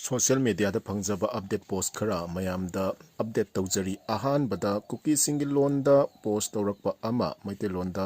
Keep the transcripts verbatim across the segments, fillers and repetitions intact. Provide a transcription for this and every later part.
Social ꯃꯦꯗꯤꯌꯥꯗ ꯐꯪꯖꯕ update ꯄꯣꯁ ꯈꯔ ꯃꯌꯥꯝꯗ ꯑꯞꯗꯦꯠ ꯇꯧꯖꯔꯤ꯫ ꯑꯍꯥꯟꯕꯗ ꯀꯨꯀꯤꯁꯤꯡꯒꯤ ꯂꯣꯟꯗ ꯄꯣꯁ ꯇꯧꯔꯛꯄ ꯑꯃ ꯃꯩꯇꯩꯂꯣꯟꯗ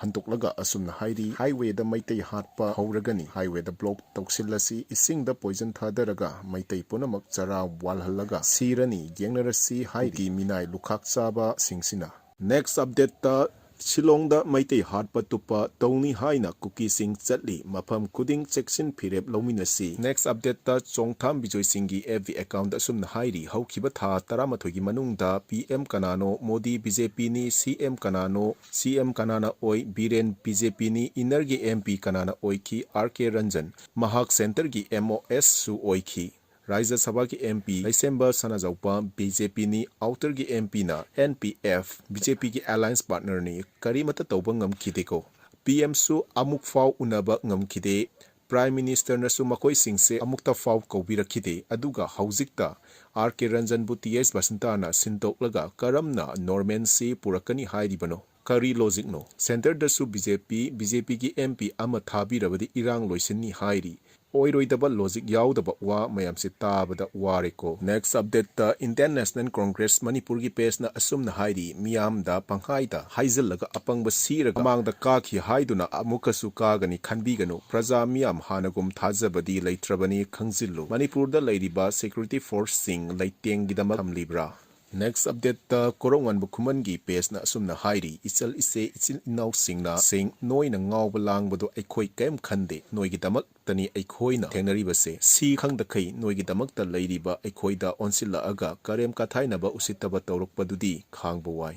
ꯍꯟꯗꯣꯛꯂꯒ ꯑꯁꯨꯝꯅ ꯍꯥꯏꯔꯤ, ꯍꯥꯏꯋꯦꯗ ꯃꯩꯇꯩ ꯍꯥꯠꯄ ꯍꯧꯔꯒꯅꯤ, ꯍꯥꯏꯋꯦꯗ ꯕ꯭ꯂꯣꯛ ꯇꯧꯁꯤꯜꯂꯁꯤ, ꯏꯁꯤꯡꯗ ꯄꯣꯏꯖꯟ ꯊꯥꯗꯔꯒ ꯃꯩꯇꯩ ꯄꯨꯝꯅꯃꯛ ꯆꯔꯥ ꯋꯥꯜꯍꯜꯂꯒ ꯁꯤꯔꯅꯤ, ꯌꯦꯡꯅꯔꯁꯤ ꯍꯥꯏꯔꯤ꯫ ꯀꯨꯀꯤ ꯃꯤꯅꯥꯏ ꯂꯨꯈꯥꯛ ꯆꯥꯕꯁꯤꯡꯁꯤꯅ꯫ ꯅꯦꯛꯁ ꯑꯞꯗꯦꯠꯇ ꯁꯤꯂꯣꯡꯗ ꯃꯩꯇꯩ ꯍꯥꯠꯄ ꯇꯨꯞꯄ ꯇꯧꯅꯤ ꯍꯥꯏꯅ ꯀꯨꯀꯤꯁꯤꯡ ꯆꯠꯂꯤ, ꯃꯐꯝ ꯈꯨꯗꯤꯡ ꯆꯦꯛꯁꯤꯟ ꯐꯤꯔꯦꯞ ꯂꯧꯃꯤꯟꯅꯁꯤ꯫ ꯅꯦꯛꯁ ꯑꯞꯗꯦꯠꯇ ꯆꯣꯡꯊꯥꯝ ꯕꯤꯖꯣꯏ ꯁꯤꯡꯒꯤ ꯑꯦꯐ ꯕꯤ ꯑꯦꯀꯥꯎꯟꯗ ꯑꯁꯨꯝꯅ ꯍꯥꯏꯔꯤ, ꯍꯧꯈꯤꯕ ꯊꯥ ꯇꯔꯥꯃꯥꯊꯣꯏꯒꯤ ꯃꯅꯨꯡꯗ ꯄꯤ ꯑꯦꯝ ꯀꯅꯥꯅꯣ, ꯃꯣꯗꯤ ꯕꯤ ꯖꯦ ꯄꯤꯅꯤ, ꯁꯤ ꯑꯦꯝ ꯀꯅꯥꯅꯣ, ꯁꯤ ꯑꯦꯝ ꯀꯅꯥꯅ ꯑꯣꯏ, ꯕꯤꯔꯦꯟ ꯕꯤ ꯖꯦ ꯄꯤꯅꯤ, ꯏꯟꯅꯔꯒꯤ ꯑꯦꯝ ꯄꯤ ꯀꯅꯥꯅ ꯑꯣꯏꯈꯤ, ꯑꯥꯔ ꯀꯦ ꯔꯟꯖꯟ, ꯃꯍꯥꯛ ꯁꯦꯟꯇꯔꯒꯤ ꯑꯦꯝ ꯑꯣ ꯑꯦꯁꯁꯨ ꯑꯣꯏꯈꯤ꯫ ꯔꯥꯖ꯭ꯌ ꯁꯚꯥꯒꯤ ꯑꯦꯝ ꯄꯤ ꯂꯩꯁꯦꯝꯕ ꯁꯅꯥꯖꯥꯎꯄꯥ ꯕꯤ ꯖꯦ ꯄꯤꯅꯤ, ꯑꯥꯎꯇꯔꯒꯤ ꯑꯦꯝ ꯄꯤꯅ N P F, B J ꯄꯤꯒꯤ ꯑꯦꯂꯥꯏꯟꯁ ꯄꯥꯔꯠꯅꯔꯅꯤ, ꯀꯔꯤꯃꯠꯇ ꯇꯧꯕ ꯉꯝꯈꯤꯗꯦꯀꯣ꯫ ꯄꯤ ꯑꯦꯝꯁꯨ ꯑꯃꯨꯛ ꯐꯥꯎ ꯎꯅꯕ ꯉꯝꯈꯤꯗꯦ꯫ ꯄ꯭ꯔꯥꯏꯝ ꯃꯤꯅꯤꯁꯇꯔꯅꯁꯨ ꯃꯈꯣꯏꯁꯤꯡꯁꯦ ꯑꯃꯨꯛꯇ ꯐꯥꯎ ꯀꯧꯕꯤꯔꯛꯈꯤꯗꯦ꯫ ꯑꯗꯨꯒ ꯍꯧꯖꯤꯛꯇ ꯑꯥꯔ ꯀꯦ ꯔꯟꯖꯟꯕꯨ ꯇꯤ ꯑꯦꯁ ꯕꯁꯟꯇꯥꯅ ꯁꯤꯟꯗꯣꯛꯂꯒ ꯀꯔꯝꯅ ꯅꯣꯔꯃꯦꯟꯁꯤ ꯄꯨꯔꯛꯀꯅꯤ ꯍꯥꯏꯔꯤꯕꯅꯣ? ꯀꯔꯤ ꯂꯣꯖꯤꯛꯅꯣ? ꯁꯦꯟꯇꯔꯗꯁꯨ ꯕꯤ ꯖꯦ ꯄꯤ, ꯕꯤ ꯖꯦ ꯄꯤꯒꯤ ꯑꯦꯝ ꯄꯤ ꯑꯃ ꯊꯥꯕꯤꯔꯕꯗꯤ ꯏꯔꯥꯡ ꯂꯣꯏꯁꯤꯟꯅꯤ ꯍꯥꯏꯔꯤ꯫ ꯑꯣꯏꯔꯣꯏꯗꯕ ꯂꯣꯖꯤꯛ ꯌꯥꯎꯗꯕ ꯋꯥ ꯃꯌꯥꯝꯁꯦ ꯇꯥꯕꯗ ꯋꯥꯔꯦꯀꯣ꯫ ꯅꯦꯛꯁ ꯑꯞꯗꯦꯠꯇ ꯏꯟꯗꯤꯌꯟ ꯅꯦꯁꯅꯦꯜ ꯀꯣꯡꯒ꯭ꯔꯦꯁ ꯃꯅꯤꯄꯨꯔꯒꯤ ꯄꯦꯖꯅ ꯑꯁꯨꯝꯅ ꯍꯥꯏꯔꯤ, ꯃꯤꯌꯥꯝꯗ ꯄꯪꯍꯥꯏꯗ ꯍꯥꯏꯖꯤꯜꯂꯒ ꯑꯄꯪꯕ ꯁꯤꯔꯒ ꯃꯃꯥꯡꯗ ꯀꯥꯈꯤ ꯍꯥꯏꯗꯨꯅ ꯑꯃꯨꯛꯀꯁꯨ ꯀꯥꯒꯅꯤ ꯈꯟꯕꯤꯒꯅꯨ꯫ ꯄ꯭ꯔꯖꯥ ꯃꯤꯌꯥꯝ ꯍꯥꯟꯅꯒꯨꯝ ꯊꯥꯖꯕꯗꯤ ꯂꯩꯇ꯭ꯔꯕꯅꯤ ꯈꯪꯖꯤꯜꯂꯨ꯫ ꯃꯅꯤꯄꯨꯔꯗ ꯂꯩꯔꯤꯕ ꯁꯦꯀ꯭ꯌꯨꯔꯤꯇꯤ ꯐꯣꯔꯁꯁꯤꯡ ꯂꯩꯇꯦꯡꯒꯤꯗꯃꯛ ꯊꯝꯂꯤꯕ꯭ꯔꯥ? ꯅꯦꯛꯁ ꯑꯞꯗꯦꯠꯇ ꯀꯣꯔꯧꯉꯥꯟꯕ ꯈꯨꯃꯟꯒꯤ ꯄꯦꯖꯅ ꯑꯁꯨꯝꯅ ꯍꯥꯏꯔꯤ, ꯏꯆꯜ ꯏꯆꯦ ꯏꯆꯤꯜ ꯏꯅꯥꯎꯁꯤꯡꯅ ꯁꯤꯡ ꯅꯣꯏꯅ ꯉꯥꯎꯕ ꯂꯥꯡꯕꯗꯣ ꯑꯩꯈꯣꯏ ꯀꯔꯤꯝ ꯈꯟꯗꯦ, ꯅꯣꯏꯒꯤꯗꯃꯛꯇꯅꯤ ꯑꯩꯈꯣꯏꯅ ꯊꯦꯡꯅꯔꯤꯕꯁꯦ꯫ ꯁꯤ ꯈꯪꯗꯈꯩ ꯅꯣꯏꯒꯤꯗꯃꯛꯇ ꯂꯩꯔꯤꯕ ꯑꯩꯈꯣꯏꯗ ꯑꯣꯟꯁꯤꯜꯂꯛꯑꯒ ꯀꯔꯦꯝ ꯀꯊꯥꯏꯅꯕ ꯎꯁꯤꯠꯇꯕ ꯇꯧꯔꯛꯄꯗꯨꯗꯤ ꯈꯥꯡꯕ ꯋꯥꯏ꯫